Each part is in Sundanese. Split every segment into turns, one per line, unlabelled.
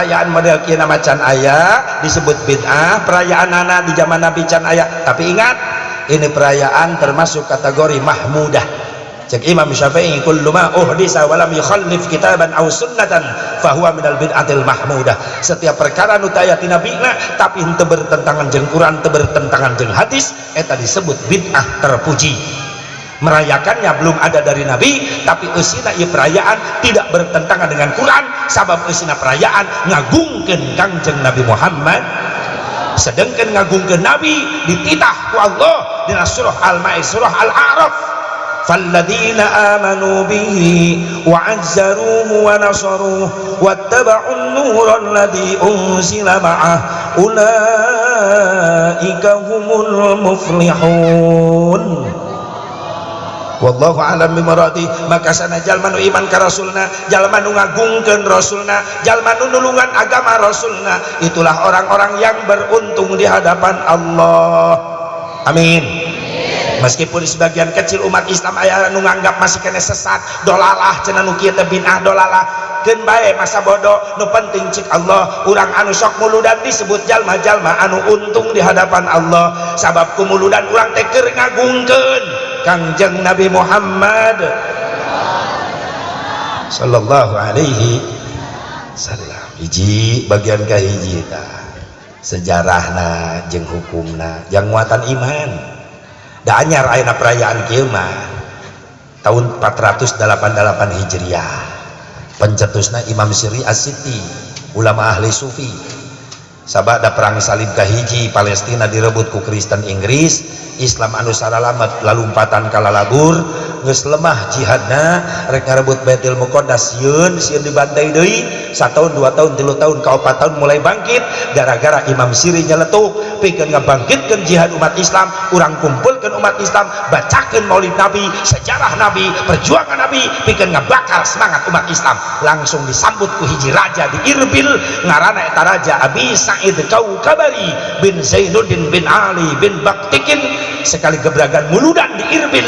Perayaan model kieu macan aya disebut bid'ah. Perayaan anak di zaman Nabi can aya, tapi ingat, ini perayaan termasuk kategori mahmudah. Cek Imam Syafi'i, kullu ma uhdisa wa lam yukhallif kitaban aw sunnatan fahuwa minal bid'atil mahmudah. Setiap perkara nu teu aya ti nabina tapi henteu bertentangan jeung Quran, teu bertentangan jeung hadis, eta disebut bid'ah terpuji. Merayakannya belum ada dari Nabi, tapi eusina ieu perayaan tidak bertentangan dengan Quran, sabab eusina perayaan ngagungkeun Kangjeng Nabi Muhammad, sedangkan ngagungkeun Nabi dititah ku Allah dina surah Al-Maidah, surah Al-A'raf, فالذين آمنوا به وعزروه ونصروه واتبعوا النور الذي أنزل معه أولئك هم المفلحون. Wallahu a'lam bimuradi. Maka sana jalma nu iman ka rasulna, jalma nu ngagungkeun rasulna, jalma nu nulungan agama rasulna, itulah orang-orang yang beruntung di hadapan Allah. Amin. Meskipun sebagian kecil umat Islam aya nu nganggap masih kena sesat, dolalah cenah, nu kieu teh bid'ah, dolalah, keun bae masa bodoh. Nu penting cik Allah, urang anu sok muludan disebut jalma-jalma anu untung di hadapan Allah, sabab ku muludan urang teh keur ngagungkeun Kangjeng Nabi Muhammad sallallahu alaihi wasallam. Hiji bagian kahiji tah sejarahna jeung hukumna yang muatan iman. Da anyar ayeuna perayaan kieu mah tahun 488 Hijriah, pencetusna Imam Siri As-Siti, ulama ahli sufi. Sabada perang salib kahiji, Palestina direbut ku Kristen Inggris. Islam anu saralamet lalumpatan kalalabur, geus lemah jihadna. Rek ngarebut Baitul Muqaddas sieun, sieun dibantai deui. Satahun, 2 tahun, 3 tahun, ka 4 tahun mulai bangkit gara-gara Imam Siri nyeletuk pikeun ngabangkitkeun jihad umat Islam. Urang kumpulkeun umat Islam, bacakeun maulid Nabi, sejarah Nabi, perjuangan Nabi, pikeun ngabakar semangat umat Islam. Langsung disambut ku hiji raja di Irbil, ngaranna eta raja Abi Sa'id Kaukabari bin Zainuddin bin Ali bin Baktikin. Sekali gebragan muludan di Irbil,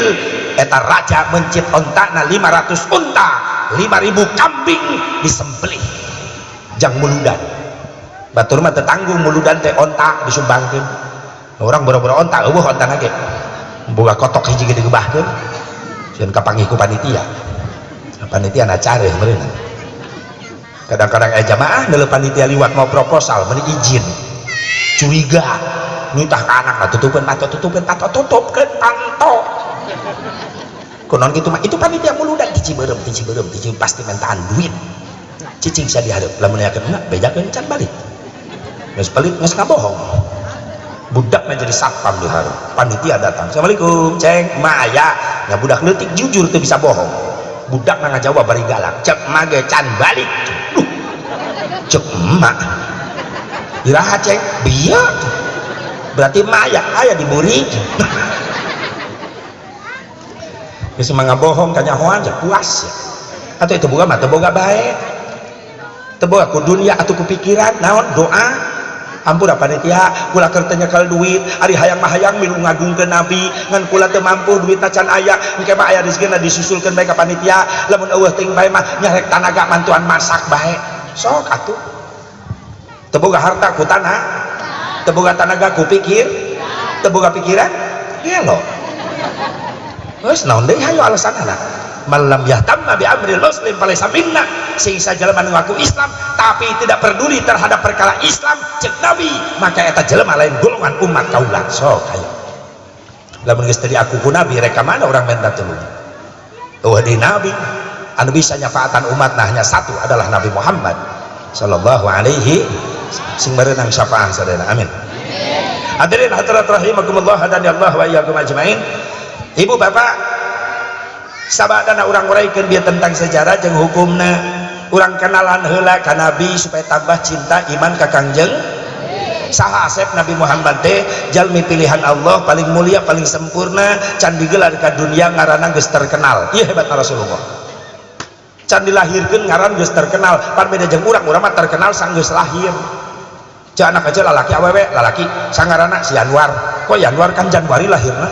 eta raja mencit ontana 500 unta, 5000 kambing disembelih jang muludan. Batur mah tetanggung muludan teh onta disumbangkeun. Orang boro-boro onta, eueuh onta ge boga kotok hiji ge digebahkeun, sieun kapanggih ku panitia. Panitia na careuh meureun. Kadang-kadang jamaah neuleuh panitia liwat mau proposal, meuni izin, curiga, nitah ka anak lah, tutupkeun panto, tutupkeun panto, tutupkeun panto. Kunaon gitu mah? Itu panitia muludan ti Cibeureum, ti Cibeureum, ti Cibeureum, pasti mentaan duit. Cicing sia dihareup, lamun yakin enggak bejakeun can balik. Geus pelit, geus ngabohong. Budak jadi satpam di hareup. Panitia datang, "Assalamualaikum, Ceng, maya." Ya budak leutik jujur teu bisa bohong. Budak ngajawab bari galak, "Cek mage can balik." Duh, cek emak. "Iraha, Ceng?" "Bieu." Berarti maya aya di buri. Geus mah ngabohong kanyahoan aja puas ya. Atau itu boga mah teu boga bae. Teu boga ku dunia atau ku pikiran naon doa. Ampura panitia, kula keur teu nyekel duit, ari hayang mah hayang milu ngagungkeun Nabi, ngan kula teu mampu, duitna can aya, engke mah aya rezekina disusulkeun bae ka panitia, lamun eueuh teuing bae mah nyarek tanaga mantuan masak bae. Sok atuh. Teu boga harta ku tanah, teu boga tanaga ku pikir, teu boga pikiran, gelo. Geus naon deui hayo alasanana? Man lam yahtamma bi amril muslim falaysa minna. Sing sajalma nu ngaku Islam tapi tidak peduli terhadap perkara Islam, cek Nabi, maka eta jelema lain golongan umat kaula. Sok hayo. Lamun geus teu diaku ku Nabi, rek ka mana urang minta tulung? Eueuh di Nabi anu bisa nyafaatan umat nah hanya satu, adalah Nabi Muhammad sallallahu alaihi, sing merenang syafaah sadayana. Amin. Hadirin hadirat rahimakumullah, hadani Allah wa iyyakum ajmain. Ibu bapak, sabadana urang nguraikeun bieu tentang sejarah jeung hukumna. Urang kenalan heula ka Nabi supaya tambah cinta iman ka Kangjeng. Saha asep Nabi Muhammad teh? Jalmi pilihan Allah paling mulia, paling sempurna. Can digelar ka dunia ngaranna geus terkenal. Ieu hebatna Rasulullah, can dilahirkeun ngaran geus terkenal. Pan beda jeung urang, urang mah terkenal sanggeus lahir. Cek anak aja, lalaki awewe? Lalaki. Sangaranna? Si Anwar. Kok Yanwar? Kan Januari lahirna.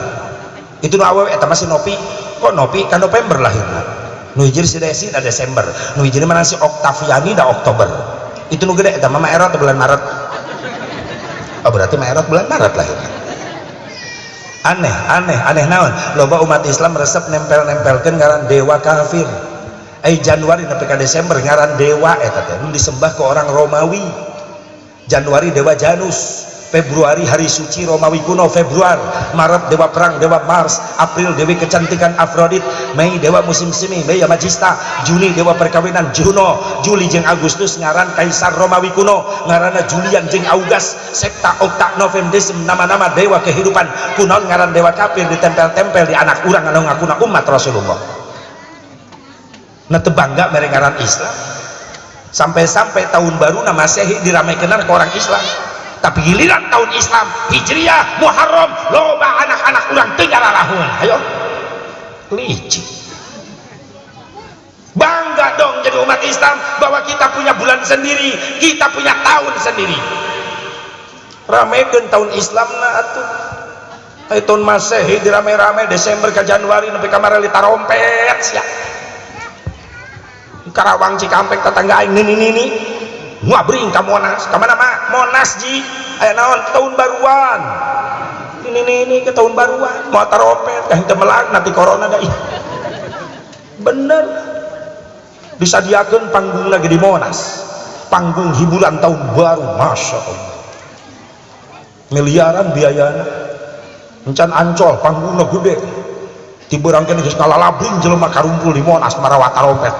Itu nu awewe eta masih Nopi. Kok Nopi? Kan November lahirna. Nu hiji si Desi da Desember, nu hiji mana si Oktaviani da Oktober. Itu nu gede eta mah Maerot bulan Maret. Oh berarti Maerot bulan Maret lahirna. Aneh, aneh, aneh naon? Loba umat Islam resep nempel-nempelkeun ngaran dewa kafir. Ai Januari nepi ka Desember ngaran dewa eta teh disembah ke orang Romawi. Januari dewa Janus, Februari hari suci Romawi kuno Februar, Maret dewa perang dewa Mars, April dewi kecantikan Afrodit, Mei dewa musim semi Mei Magista, Juni dewa perkawinan Juno, Juli jeung Agustus ngaran kaisar Romawi kuno ngaranna Julian jeung Augas, Septa, Okta, November, Desember nama-nama dewa kehidupan kuno ngaran dewa kafir ditempel-tempel di anak urang anu ngakuna umat Rasulullah. Nah teu bangga mere ngaran Islam. Sampai-sampai tahun baru nama Masehi diramekeun ke orang Islam. Tapi giliran tahun Islam Hijriah Muharram loba anak-anak urang teu ngararahun. Ayo licik. Bangga dong jadi umat Islam bahwa kita punya bulan sendiri, kita punya tahun sendiri. Ramekeun tahun Islam na atuh. Ayo tahun Masehi dirame-rame Desember ke Januari nepi ka mareli tarompet sia. Karawang Cikampek tetangga aing nini-nini ngabring ka Monas, ka mana mah? Monas ji, aya naon tahun baruan. Nini-nini ke tahun baruan, mau tarompet ka henteu melag nanti corona da ih. Bener. Disadiakeun panggung lagi di Monas. Panggung hiburan tahun baru, Masya Allah. Miliaran biayana. Encan Ancol panggungna gede. Tiberangkeun geus ngalalabring jelema karumpul di Monas marawa tarompet.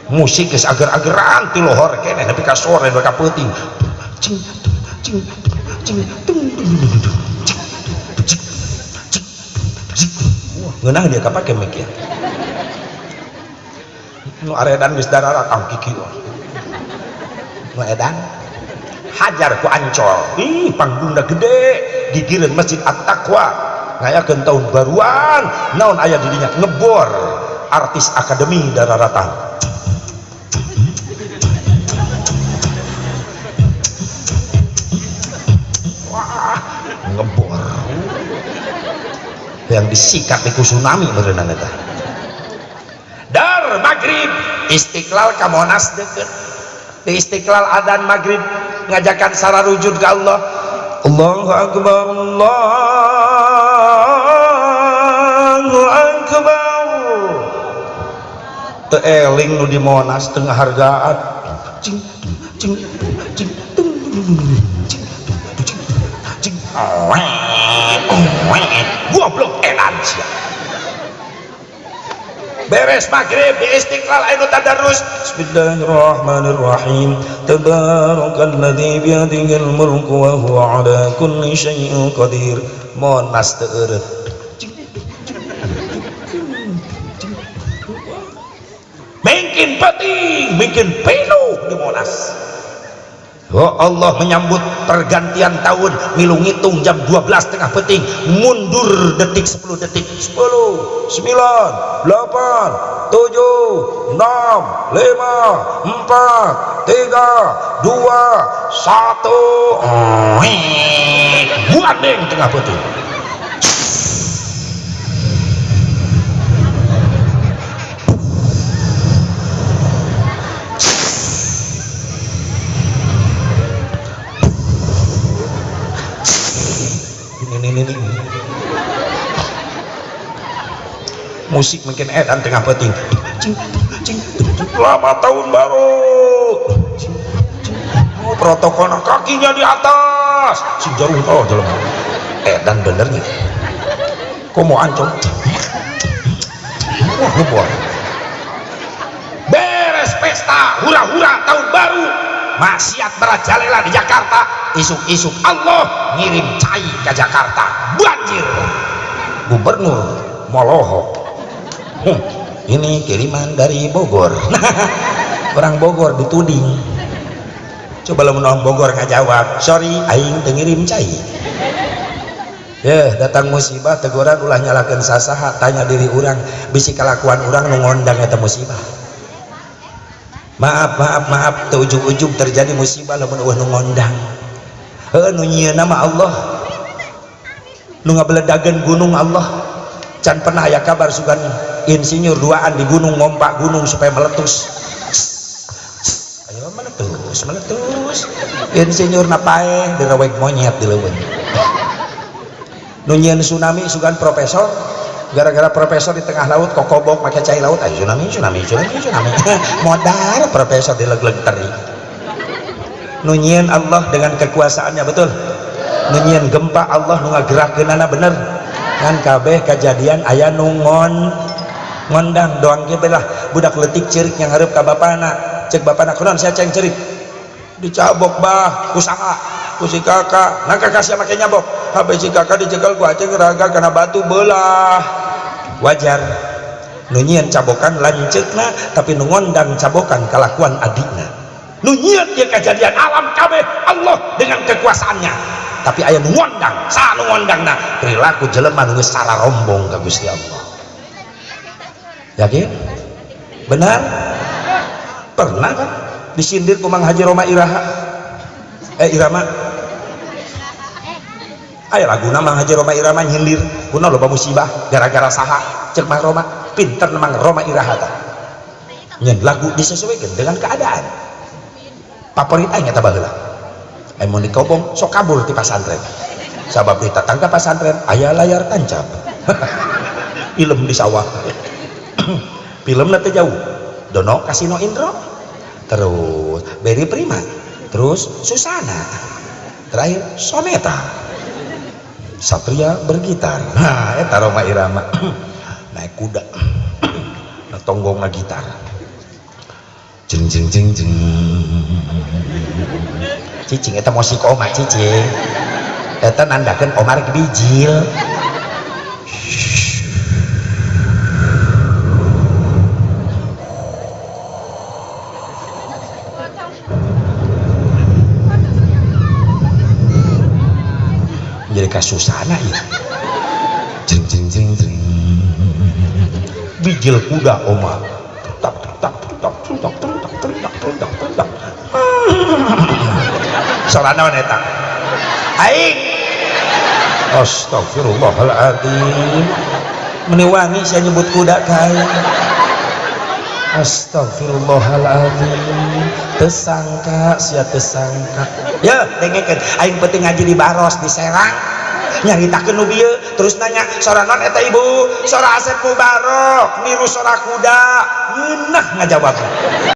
Musik geus ager-ageran ti lohor keneh nepi ka sore nepi ka peuting. Cing cing cing tung tung cing cing. Wah, ngeunah dia kapake mic ya. Nu aredan geus dararatang kiki. Nu edan hajar ku Ancol. Ih, panggungna gede, gigireun Masjid At-Taqwa. Ngayakeun tahun baruan, naon aya di dinya ngebor artis akademi dararatan. Wah, ngebor. Yang disikat ku tsunami berenang eta. Dar maghrib Istiqlal ka Monas deket. Di Istiqlal adan maghrib ngajakan sararujud ka Allah. Allahu akbar, Allahu akbar. Teu eling nu di Monas teu ngahargaan. Cing cing cing tung cing cing cing. Goblok edan sia. Beres maghrib di Istiqlal anu tadarus. Bismillahirrahmanirrahim. Tabarakalladzi biyadihil mulku wa huwa ala kulli syai'in qadir. Monas teu eureut. Mungkin penting, mungkin penuh di Monas. Oh Allah menyambut pergantian tahun, milu ngitung jam 12 tengah peting, mundur detik 10 detik, 10, 9, 8, 7, 6, 5, 4, 3, 2, 1, buandeng tengah peting. Ini. Musik mungkin edan tengah peting. Cing cing lama tahun baru. Cing, cing. Oh, protokol kakinya di atas. Sing jarum kalau jelema. Edan benernya. Kok mau ancol? Wah, ngebor. Beres pesta, hura-hura tahun baru. Maksiat merajalela di Jakarta. Isuk-isuk Allah ngirim cai ke Jakarta, banjir. Gubernur molohok. Ini kiriman dari Bogor. Orang Bogor dituding. Coba lamun orang Bogor ngajawab, sorry aing teu ngirim cai. Ya, datang musibah teguran ulah nyalakeun sasaha, tanya diri urang, bisi kalakuan urang nu ngondang eta musibah. Maaf, maaf, maaf, teu ujug-ujug terjadi musibah lamun eueuh nu ngondang. Heuh, nu nyieunna mah Allah. Nu ngabeledageun gunung Allah. Can pernah aya kabar sugan Insinyur duaan di gunung ngompak gunung supaya meletus. Ayo meletus, meletus. Insinyur napaeh direwek monyet di leuweung. Nu nyieun tsunami sugan profesor, gara-gara profesor di tengah laut kokobok make cai laut, ayo tsunami, tsunami, tsunami, tsunami. Modar profesor dileg-leg teri. Nu nyieun Allah dengan kekuasaannya, betul. Nu nyieun gempa Allah, nu ngagerakkeunana, bener. Kan kabeh kejadian aya nu ngondang doang ge lah. Budak leutik ceurik yang hareup ka bapana, cek bapana, "Kunaon sia, Ceng, ceurik?" "Dicabok, Bah." "Ku saha?" "Ku si kakak." "Nah, kakak sia make nyabok?" "HP si kakak dicekel ku Aceng, raga kana batu belah." Wajar nu nyieun cabokan lanceukna, tapi nu ngondang cabokan kalakuan adikna. Nu nyieun ieu kejadian alam kabeh Allah dengan kekuasaannya, tapi aya nu ngondang. Saha nu ngondangna? Perilaku jelema nu geus salah rombong ka Gusti Allah. Yakin benar? Pernah kan disindir ku Mang Haji Rhoma Iraha, eh, Irama. Aya laguna Mang Haji Rhoma Irama nyindir kuna loba musibah gara-gara saha. Cek Mang Rhoma, pinter Mang Rhoma Iraha tah nyen lagu disesuaikan dengan keadaan. Favorit aing eta baheula. Aing mun dikobong sok kabur ti pasantren, sabab di tetangga pasantren aya layar tancap film di sawah. Film teh jauh, Dono Kasino Indro, terus Barry Prima, terus Susana, terakhir Soneta Satria bergitar. Nah, eta Rhoma Irama naik kuda, nah, tonggong gitar, jeng jeng jeng jeng. Cicing eta musik oma, cicing eta nandakeun Omar bijil. Jadi kasusana ya, jeng jeng jeng jeng, bijil kuda oma, tak tak tak tak tak tak tak tak tak. Sora naon eta? Aing astagfirullahaladzim, meni wangi saya nyebut kuda ka aing. Astagfirullahaladzim, tersangka sia, tersangka ya. Dengekeun, aing penting ngaji di Baros, di Serang, nyaritakeun nu bieu, terus nanya, "Sora naon eta, Ibu?" "Sora Asep Mubarok niru sora kuda." Ngeunah ngajawabna.